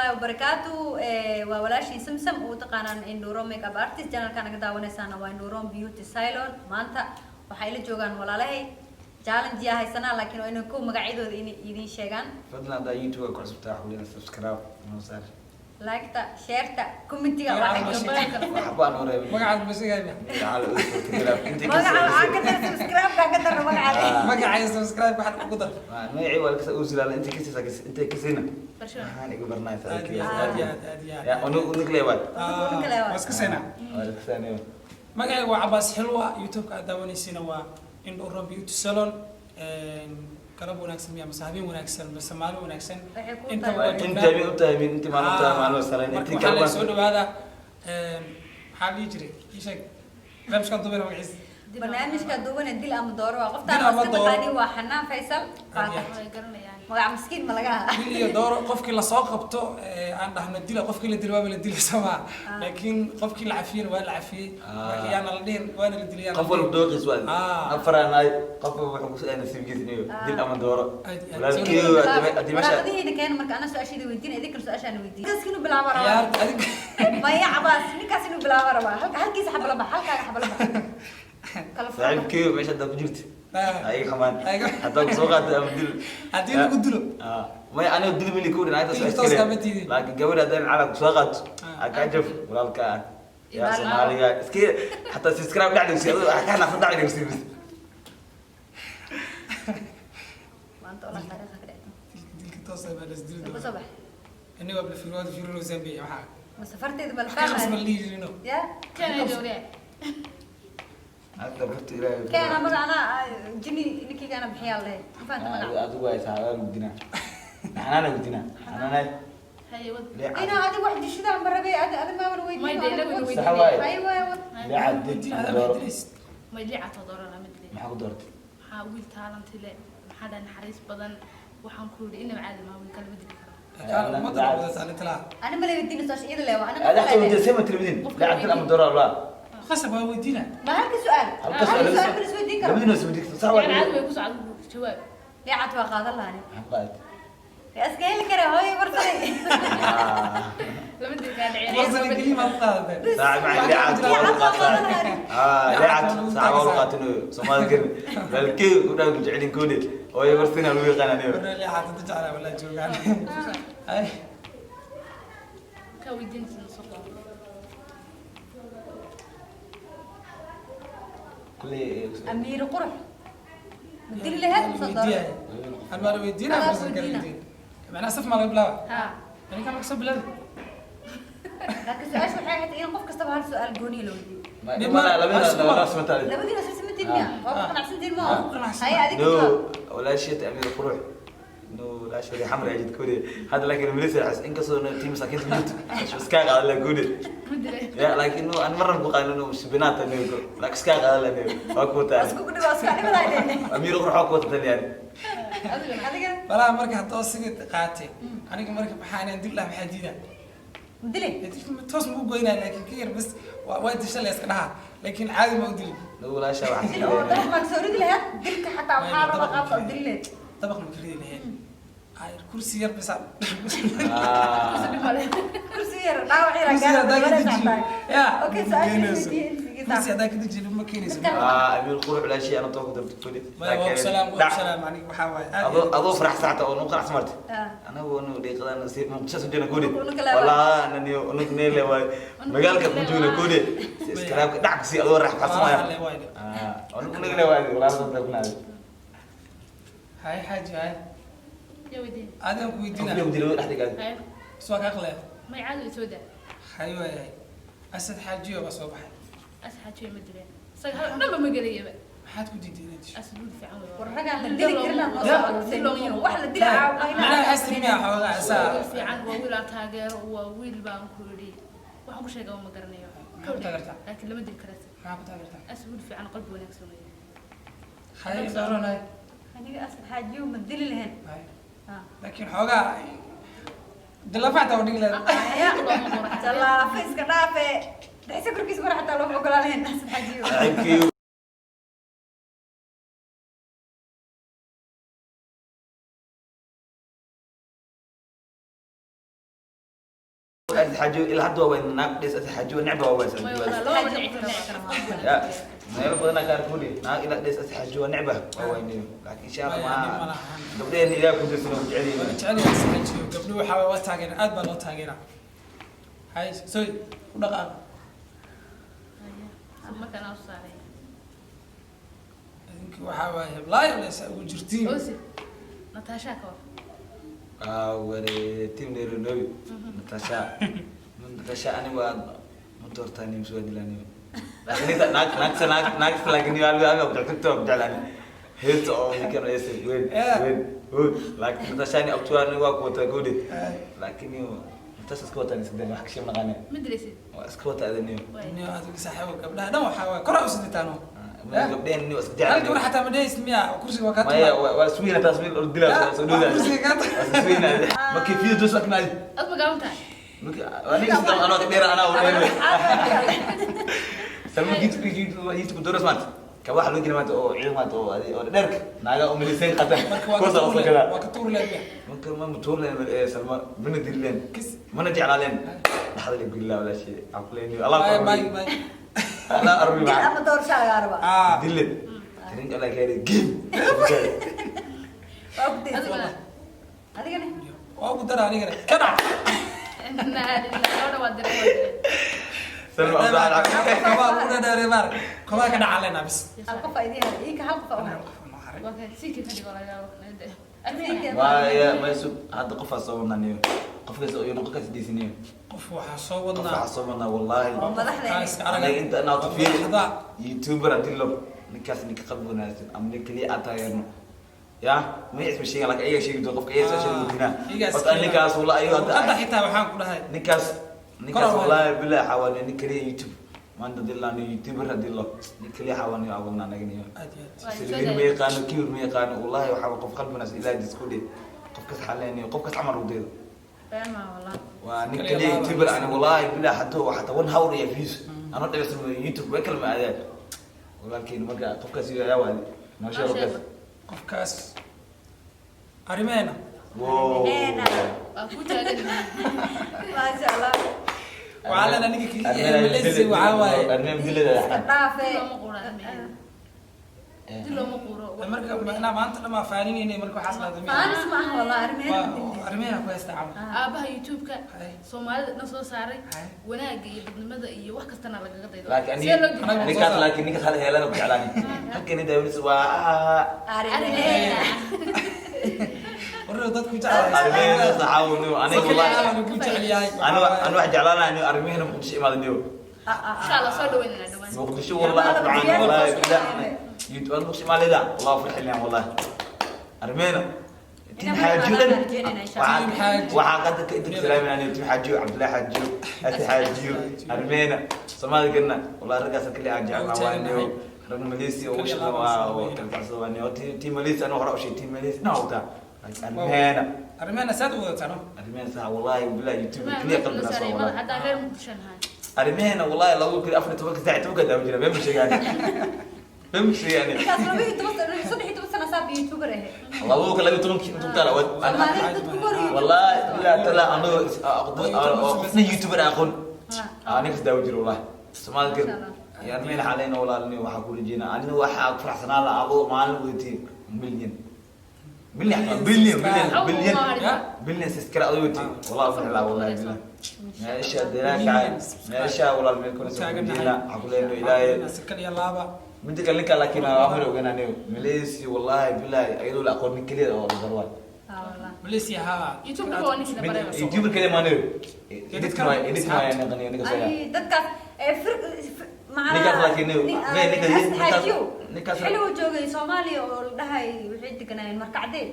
Waraxmatullaahi wabarakaatu. Waa walaashiin Samsam oo u taqaanaan Induro Makeup Artist. Channelka naga daawanaysaana waa Induro Beauty Salon. Maanta waxay la joogaan walaalahay, challenge yaa haysanaa, laakiin waa inay kow magacyadooda inay idiin sheegaan. Fadlan, haddaa YouTube ku cusubtaa, xulina subscribe noo saar. Like-ta, share-ta, comment-iga waa xagga. Waxba noo reebin. Magacaad ma sheegaya? Magaca waxaa ka dar subscribe-ka, ka dar magaca. Magacay subscribe waxaad ugu dar. Magacii waa lakasa usilaala inta kasisa intay kasina waxaan iga barnaa. Aad iyo aad iyo aad aad iyo aad. Ya unug unug leewaad. Waa iska seenaa. Waa lakasaaniyo. Magacayga waa Cabaas Xilwa, YouTube-ka aad daawanaysiina waa Indho Beauty Salon. Galab wanaagsan miya mase habeen wanaagsan mase maalin wanaagsan? Waxay kuu inta tahay. waa inta joognaa. habeen u tahay, inti maalin u tahay, maalin salan. Marka inti waxaa la soo dhawaada, maxaa la dhihi jiray? Ii sheeg barnaamijkan duubana magaciisa. Barnaamijka duubane dil ama dooro waa qoftaan Dil ama iska dooro. taqaani, waa Xanaan Faysal. Aad iyo Faatax. Way garanayaan. Magaca miskiin ma laga aha. Dil iyo dooro, qofkii lasoo qabto aan dhahno dila, qofkii la dilo waaba la dila somaa, laakiin qofkii la cafiyena waa la cafiyey. Marka yaana la dhihin waana la dilay, yaana qof la walba dhihin. dooqiis waa afaraanaay, qof walba wuxuu ku nasiibkiisa inuu dil ama dooro. Aad iyo aad. Walaalkii haddii meesha Waraaqadihiina keena. Marka ana su-aasheeda weydiin, idinkana su-aashaana weydiin. Ninkaas inuu bilaabo rabaa. Ciyaarta adiga. Maya, Cabaas, ninkaas inuu bilaabo rabaa. Halka halkiisa xabala bax, halkaaga xabala bax, kala furo. Saaxiibkii meesha haddaa ku jirta ayaga xamaan haddaa ku soo qaata ama dil. Haddii lagu dilo. Maya, aniga dil mili ku dhin. Dilka toos kama tiidin. Laakiin gabadha haddaan calaa ku soo qaato aa kaa jaf walaalka ah yaa Soomaaliga iska xataa subscribe dhacdaysi adoo ka xanaaqsan dhacdaysi bis. Maanta ola taariikha ka dhacdo. Dilka toos ah baa la isdili ku soo doonaa. Bax. Inna waa la fiiro fiiro Zambia waxaa. Ma safarteeda ma la ka qabs ma fahmaayo la dhihi jirino. Ya. Keenay dowre. Hadda barta Ilaahay. Keena magac, anaa jini ninkeyga ana bixiyaa lehe, ma fahanta magaca. Adigu ay tahay waa gudinaa, xanaana gudinaa, xanaana. Haye wad. Inaa adiga wax dishidaan ma rabay, adi adi maawan weydiin. May dee, inagu Sax waaye. Ay waay wad. Leecad dil ama dooro. May liicato doorana mid le. Maxaa ku dooratay? Maxaa wiil taalanti le, maxaa dhan naxariis badan, waxaan ku yidhi inaba caadi maa, wiil kalama dili karo. Ummadda wada taalintilaa. Ani ma la weydiin su-aasha iyada le waa ana. Ada xataa weydiin sema telefidin leecad dil ama dooro la. Qasab waa weydiina. Ma halka su-aal? Halka halka su'aal. Su-aal ma la isweydiin karo. Labadiina isweydiin sax yani waa. Caadi way ku socda jawaab. Liicad waa qaadan lahani. Maxaa ku qaadatay? Iska heli kara hooyo warsanay. Lama dili kara dhaceen. Warsani keliya maad qaadatay. saaxiib macay leecad waa lagu qaataa. Leecad saaxiib waa lagu qaataa inuu Soomaalida garbi walaalkii ku dhaw jecelin koode oo warsina lagu yaqaan aniga. Warna liicaad dad jeclaa walaa joogaan. Ay. Ka weydiinaysa soo qabo. Kulli. Amiir qurux ma dili lahayd mise dooro? Hal waa la weydiinaa. Adaa warsani kala weydiina. weydiin macnaha saf maa laga bilaaba. Ha. Ninka marka soo bilaaba. Laakiin su-aasha waxay ahayd in qof kastaba hal su-aal gooniya la weydiiyo. Labadiina labada smataa. Labadiina isla simantiin miya? Waa ku qanacsantiin ma? Waa ku qanacsan. Haye, adiga no jawaab. walaasheed amiir qurux no walaasheed xamar ajid koode hadda, laakiin milisa xas inkastoo tiim masaakiinta ku jirto iska qaadan la koode. Ma dilay. Ya laakiin no aan marna ku qaadan no shibinaata nigo laakiin iska qaadan la nigo waa ku taa. Isku dhigo iska dhimanayne. Amiir qurux waa ku wata yani. Adiguna adiga. Walaa marka haddoo sidii qaatay aniga, marka maxaan dil lah, maxaa diidaa? Ma dili. Toos ma u goynaa, laakiin ka yar bas waa disha la iska dhahaa, laakiin caadi ma u dilin. No walaasha waxa Dil oo dabaq maa kasoo ridi lahayd dilka xataa waxaa rabaa qaabka u dili lahayd. Dabaq ma ka ridi lahayd. Ay, kursi yar bisa. Male. Kursi yar dhaawac yar. Kursi yar haddaa ka dejiyo ya. Okay, su-aasha keenayso. isweydiin. Kursi haddaa ka dejiyo ma keenayso. Amiir qurux walaashii ana too ku darto koode. Maya, waa ku salaam, waa ku salaam. Aniga waxaa waaye aad adoo adoo faraxsanta oo nu qanacsan martay. Anagu nu dhiiqadan si Muqdisho soo jeena koode. Unug kale waay. Walaa ananiyo unug neele waay magaalka ku joogna koode si iskaraabka dhac ku si adoo raaxsan waay. Walaalaha le waay. Unug neele waay walaa soo tagnaa. Hay xaaji, hay. Yaa weydiin. Adigan ku weydiina. Qofka dilo dhaxda gaad. Haye. Soo ka aqlaya. May caadi way soo daa. Hay waay, Asad Xaajiyo baa soo baxay. Asxaajiyo ma dileen, isaga hal dhanba ma gelayaba. Maxaad ku diiday inaad disho? Asad wiil fiican wey. War ragaan la dili karin aan noo soo aruursay, wax la dila. Macnaha xasri miyaa xoogaa isaa? Wiil fiican waa, wiil aan taageero waa, wiil baan ku yidhi waxaan ku sheegaa ma garanayo. Maxaa ku taageertaa? Laakiin lama dili kara. Maxaa ku taageertaa? Asad wiil fiican, qalbi wanaagsan wey. Hay dooranay. Aniga Asad Xaajiyo ma dili lahayn. Hay, laakiin xoogaa dilafacta oo dhigi lahayd. Jallaafa iska dhaafe, dhexsa korkiisa mar xataa looma ogolaan lahayn Asad Xaajiyo. Saaxiibkii. Asad Xaajiyo ilaa hadda waa naag dhis Asad Xaajiyo necba waa Way Asad walaa Xaajiyo. loo wada nici karo. Ya, meelo badan ka arko naag ilaa dhis Asad Xaajiyo necba waa wayniyo. Laakiin insha Allah Maya, nin ma ma lahan. gabdhaheen Ilaah ku dirsan oo jecel Waa yihiin. jecel yahay Saxajiyo. Gabdhuhu waxaa waaye waa taageera, aad baa loo taageeraa. Hay, soy ku dhaqaaq. Markaan aan saaray. Idinki waxaa waaye heblaayo leesa ugu jirtiin. Osi. Natasha ka war. Ah, ware team Nairobi. Natasha. Natasha ani waa ma doortaa nin soo dilani. Laakiin naag naag naag naag laakiin waa waa TikTok jeclaan. Heesta oo ninkan heesta weyn weyn weyn. Laakiin Natasha ni abtuwa ni waa ku wata goodi. Laakiin Natasha iska wataa sideen wax ka sheeg naqane. Ma dilaysid? Waa iska wataa adaniyo. Niyo adiga saaxiibo gabdhaha dhan waxaa waaye kor u siditaano. Gabdheen ni waa iska Hal jecel. gabar xataa ma dhehaysid miya kursiga waa kaa Maya tumaa. waa iswiina taas wiil oo dilaa soo dhowdaa. Kursiga kaa tumaa. Iswiina. Markii fiyo dos akmaadi. Ad ma gaaban tahay? Markii aniga sidoo anoo ka dheer anaa oo dheer. Salma giit giit giit ku doras maanta. Ka wax loo geli maanta oo ciidan maanta oo oo dheerka naaga oo miliseen qatan. Marka waa ka Kursa tuur oo leen, kala. waa ka tuur leen miya. Marka ma mutuurleen Salma mana dileen. Kis. Mana jeclaaleen. Dhaxda la gilaa wala shay. Aqleeni Allah. Bye, bye, bye. Allah arbi Dil ma. ama doorasho lagaa rabaa. Ah, Dileen. Tirin Allah kayri gim. Waa ku daysa. Adiguna? Adigana? Waa ugu dara anigana. Ka dhac. Inna lillahi gabadha waa diray waa diray. Salma Abdul. Kabaa ugu dhadheeray maar. Kabaa ka dhacaa leenaa bis. Hal qof aa idiin haray. Iinka hal qof aa u haray. Qof noo haray. Waa kan sii ka dhigo laga yaabo. Waa ma sug hadda qof soo wadnaa qofkaas oo noqon kaas diisiniyo. Qof waxaa soo Qof wadnaa. waxa soo wadnaa wallahi. Oo madaxda. Kaa iska arag. Aniga inta anaa tufiir Madaxda. YouTuber hadii lo ninkaas ninka qalbi wanaagsan ama nin kaliya aan taageerno ya ma isma sheegan laakiin ayaga sheegi doon qofka ayaga soo sheegi doonaa. Iyagaa Horta iska ninkaas wallahi ayaga hadda hadda xitaa waxaan ku dhahay. Ninkaas ninkaas Kor wallahi billahi xawaani nin kaliya YouTube maanta hadii la YouTuber hadii lo nin kaliya xawaani awadnaa naga niyo. Aad iyo aad. Saliin ma yaqaano, kibir ma yaqaano, wallahi waxaa qof qalbi wanaagsan Ilaahay disku dhig qofkas xaleynayo qofkas camal u deedo. Been maa wallah. Waa nin Kaliya kaliya laba. YouTuber ani wallahi billahi hadduu xataa one hour iyo views anoo dhibsan YouTube way kala ma aadaan walaalkiin. Marka qofkaas iyo ayaa waadi noo sheeg qofkaas. Qofkaas arrimeena. Wow. Arrimeena. Waa ku taagan. Maasha Allah. Waxaa leenahay ninka keliya ee Malaysia waxaa waaye. Armeen dilada. Iska dhaafe. Dil looma quuro arrimeena. Dil looma quuro. Marka inaa maanta dhamaa faaninayna marka waxaas lahada miya. Faanis ma aha wallah arrimeena. Waa arrimeena ku haysta camal. Aabaha YouTube-ka Hay. Soomaalida dhan soo saaray Hay. wanaagga iyo dadnimada iyo wax kastana lagaga daydo. Laakiin See loo ani dilaa? ninkaas laakiin ninkaas hal heelada ku jeclaani halkani daawanis waa Arrimeena. Warri dadku jecel. Armeena saxaawnu aniga wallahi Wallahi ku jecel yahay. anu anu wax jeclaanahay aniga arrimeena Muqdisho imaadaniyo. Ah, ah, ah. Insha Allah soo dhaweynana dhawaan. Muqdisho wallahi afcaan wallahi billahi YouTube Muqdisho imaadida wallahi farxilna wallahi arrimeena tim xaajiyo dhan waxaa qadka inta salaaminaa tim xaajiyo Cabdullaahi xaajiyo Ati xaajiyo arrimeena Soomaali garna wallahi raggaas kale aan jecelnaa waa niyo rag Malaysia oo shaqo waa oo kalkacsan waa niyo tim Malaysia anuu hore u sheegay tim Malaysia naa wata arrimeena. Arrimeena saad u wadataa no. Arrimeena sax wallahi billahi YouTube kaliya qalbina soo wallahi. Haddaa reer Muqdisho nahay. Arrimeena wallahi 2014 saac tobanka daawo jira been ma sheegaan been ma sheegaan. Ninkaas 12 sano, 13 sano saab YouTuber ahe. 2012 intuu taala Soomaalida dadku kor YouTuber. wallahi billahi tala anoo qofna YouTuber aqoon aniga daawo jira wallahi Soomaali gar ya armeen xalayna walaalni waxaa ku rajeynaa aniga waxaa ku faraxsanaa la adoo maalin wadatii million million billion billion billion billion subscribe adoo wadatii wallahi farxlaa wallahi billahi meesha deegaanka meesha walaal meel kuna soo rajeynaa waxaa ku leenahay Ilaahay. Sakal iyo laaba. Midda kale ninka laakiin waa hore ogaanayo Malaysia wallahi billahi ayadoo la aqoon nin kaliya oo la garwaay. Ah, wallah. Malaysia ha. YouTube-ka waa ninkii la baray. YouTuber kaliya maanayo edit ma edit ma ninka soo Ay, dadkaas ee macnaha Ninkaas laakiin ninkaas- xilli uu joogay Soomaaliya oo la dhahay waxay deganaayeen markacdee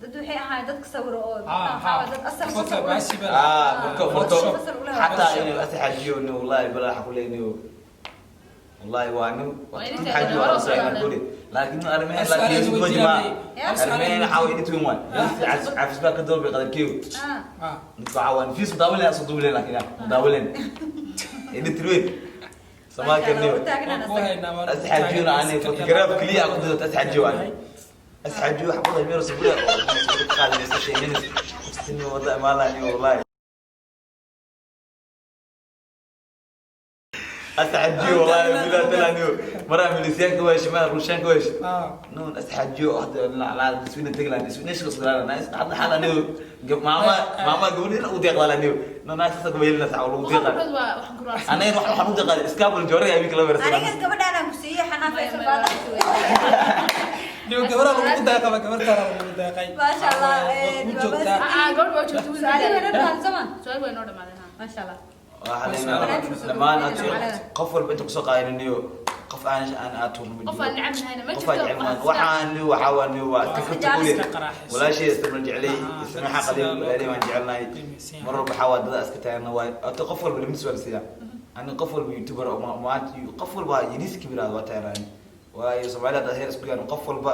dad waxay ahaayeen dadka sawiro oo Ah, ha. dad asal Photo sawir. baashi baa. ah marka photo Fasal ula xataa inuu asxaajiyo inuu wallahi billahi waxa ku leenayo wallahi waa nin Waa inay xaajiyo hore waa soo u inaan guri laakiin arrimaha laakiin Su'aalaha ma jima weydiinayay. arrimaha xaw edit weyn waay cafis baa ka doobay qadarkiyo. Ah, Ah. Waxa waan fiis daawaleen soo duuleen laakiin daawaleen edit weyn Soomaali karniyo. Masha Allah, u taagnaan Waan ku asaga. haynaa, waan ku asxaajiyo taagnaa. ani photograph kaliya ku dad asxaajiyo ani asxaajiyo wax badan meel sawir oo qaadaysa sheegaysa wada imaanaya wallahi. Astaxajiyo wallahi bilaa talaaniyo maraa milisiyaanka weesh ma rushaanka weesh. Nuun astaxajiyo hadda la Sweden taglaan Sweden shaqo soo nice hadda xal anigu maama maama gabadhina u deeqdaa anigu no nice sa kubeelina sax lagu Boqol deeqaa. gabdhood waa waxaan ku raacsan. Anaga waxaan u deeqaa iskaabul jooriga ay kala Aniga warsan. gabadhaan aan ku siiyey xanaa Faysal Maya, baa Niyo gabadha lagu deeqaba, gabartaana lagu deeqay. Maasha Allah, Waa ku joogtaa. Ah, gabadh baa joogta wiil. Su'aalaha way noo dhamaadeen soo ma? Su'aal way noo dhamaadeen, ha. Maasha Allah. Waxaa dhammaan qof walba inta kusoo qaadanayo qof aan aan aad turno. Qof aan necab nahayna ma qof jirto. aan jecel waxaan waxaa waa ni waa Iska ka jecel. Iska qaraaxayso. Walaashay isma jecelay isma qalin walaalay waan jecelnahay. Qiimaysan. Mar walba waxaa waa dada iska taagna waay horta qof walba limit waa la siiyaa. Ani qof walba youtuber oo maanta qof walba yariis kabiir waa taageeraan, waayo Soomaalida hadda heer isku gaarin qof walba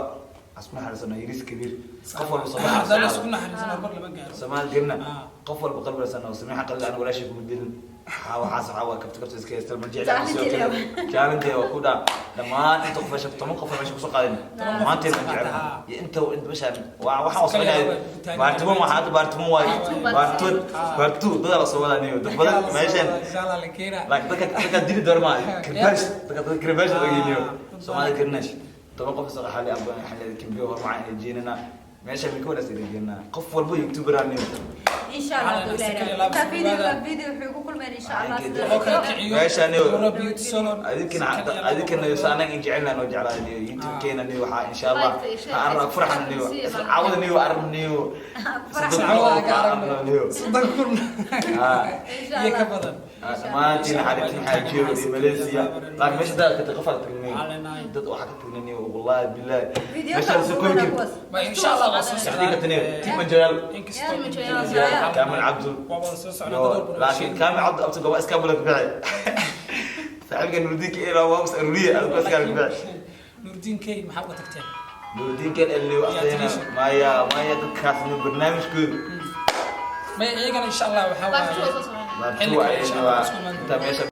asma xariisano yariis kabiir qof walba Haddana Soomaali isku naxariisan horumar lama gaaro. Soomaali garna. Ah. Qof walba qalbisan oo samiixa qalbi aan walaashay kuma dilin waxaa waxaas waxaa waa kabta kabta iska haysta ma jecel. Challenge. Challenge waa ku dhaa dhammaan inta qof meesha 10 qof meesha kusoo qaadin dhammaanteen aan jecel Ah. iyo inta inta meeshaan waa waxaan waa sameynaya part 1, waxaa hadda part 1 waaye, part 2, part 2 dadaa la soo wadaaniyo dad badan meeshaan. Insha Allah la keenaa. Laakiin dadka dili doona ma kirbash dadka kirbash ogeyniyo Soomaalida kirnash 10 qof soo xali abaan xali kimbiyo hormacaan ay jeenana meesha min ka wanaagsan ay jeenana qof walba youtuber aan Insha Allah hadduu Ilaahay raaco. Intaa video wuxuu ku kulmeen insha Allah sida Loo kala kiciyo. Meeshaan iyo- Dowra Beauty Salon. Adinkana adinkana yo anaga in jecelna noo jeclaaniyo youtube-keena niyo waxaa insha Allah Like iyo share ha arag farxan niyo iyo isla caawada niyo aragniyo. Faraxsan. Cawada ka aragno. Niyo 30,000 Insha iyo ka Allah. badan. Dhammaantiin xaritin xaajiyo iyo Malaysia, laakiin meesha dad ka qof aad tagnay Waxaa dad waxaa ka tagnay wallahi billahi Video meesha kale soo ugu koobi wada karin. kuwaas. Ma insha Allah waa soo Saxdii socdaan. ka taniyo Tim Jaal. Inkastoo Tim Jaal. Kaamil Cabdul. Waa wada soo socnaa dad walba. Laakiin Kaamil Cabdul abta goba iska bula bixi saaxiibka Nuurdiinka ilaa waa us aruriya adigu iska bixi. Nuurdiin Key maxaa uga tagteen? Nuurdiinkan elniyo aqdayna maya maya dadkaas ni barnaamijkoodu. May iyagana insha Allah waxaa Part 2 waaye soo sameynaa. Xilli kale insha Allah isku imaan inta meesha.